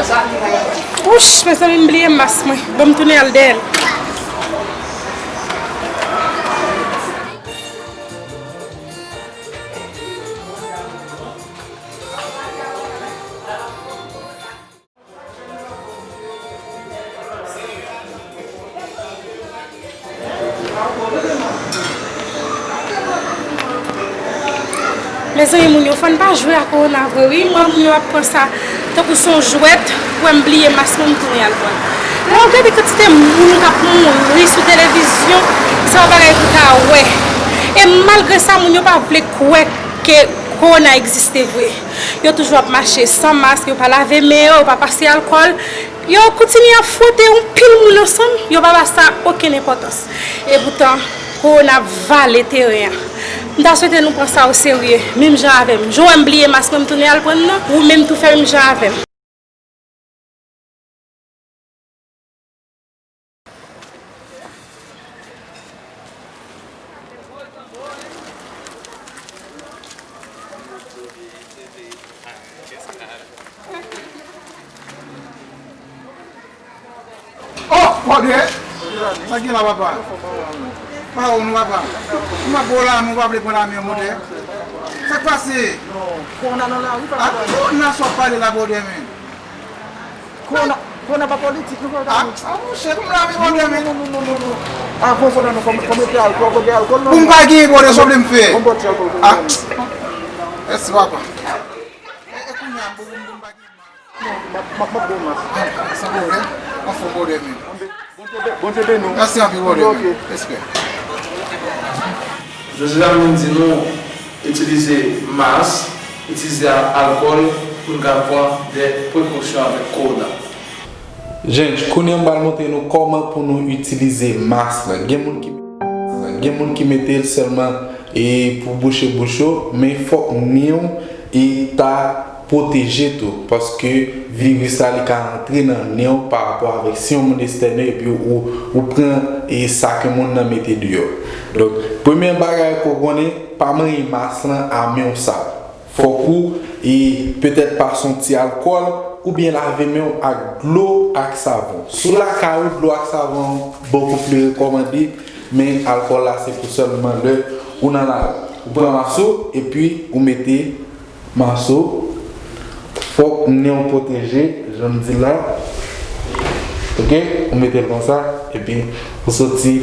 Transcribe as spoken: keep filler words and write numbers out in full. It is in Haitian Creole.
Wouch, mezanmi, m bliye mas mwen. Ban m tounen al dèyè l. Mezanmi, moun yo, fò n pa jwe ak kowona vre wi. M wè moun yo ap pran sa tankou se yon jwèt. Wè m bliye mas mwen, m tounen al pran l. Lè w gade kantite moun k ap mouri sou televizyon, se yon bagay pou ta wè. E malgre sa, moun yo pa vle kwè ke kowona egziste vre. Yo toujou ap mache san mas, yo pa lave men yo, yo pa pase alkòl. Yo kontinye ap fwote yon pil moun ansanm, yo pa ba sa okenn enpòtans. Epoutan, kowona ap vale teren an. M ta swete nou pran sa oserye, menm jan avè m. Jan w wè m bliye mas mwen, m tounen al pran l nan, ou menm tou fè menm jan avè m. Oh, Bòdè! Sa gen la, papa? Pa ou nou, papa? Nou pa bo la, nou pa vle pran lame, Bòdè. Sa k pase? Kòwona nan lari, papa. Ah, kòwona sa w ap pale la, Bòdè, men? Kòwona, kòwona pa politik, nou pa. Ah, ah, monchè, kòm lame, Bòdè, men? Non, non, non, non, non. Avan sa, non, non, fò m, fò m mete alkòl, fò m mete alkòl, non. Pou m pa genyen, Bòdè, sa w vle m fè? Yon bòt alkòl pou mwen. Ah, mèsi, papa. E, e kounye a, m, m, m, m pa genyen. M ap, m ap, m ap bon mas. San pwoblèm. Anfòm, brother, men. Bondye be-, Bondye beni w. Mèsi anpil, brother, men. Ok. Respè. Jodi la, mwen di nou, itilize mas, itilize a-, alkòl pou n ka pran de prekosyon avèk kowona. Jèn, kounye a m pral montre nou kòman pou nou itilize mas la. Gen moun ki, gen moun ki mete l sèlman e pou bouche bouch yo, men fòk nen w e ta pwoteje tou, paske viris la li ka rantre nan nen w pa rapò avèk si yon moun estène epi ou, ou pran e sa ke moun nan mete deyò. Donk, premye bagay ke w konnen, pa manyen mas lan a men w sal. Fòk ou e petèt pase yon ti alkòl oubyen lave men w ak dlo ak savon. Si w lakay ou, dlo ak savon an bokou pli rekòmande, men alkòl la se pou sèlman lè ou nan lari. Ou pran mas ou epi ou mete mas ou. Fòk nen w pwoteje, jan m di la. Oke? Ou mete l konsa, epi ou soti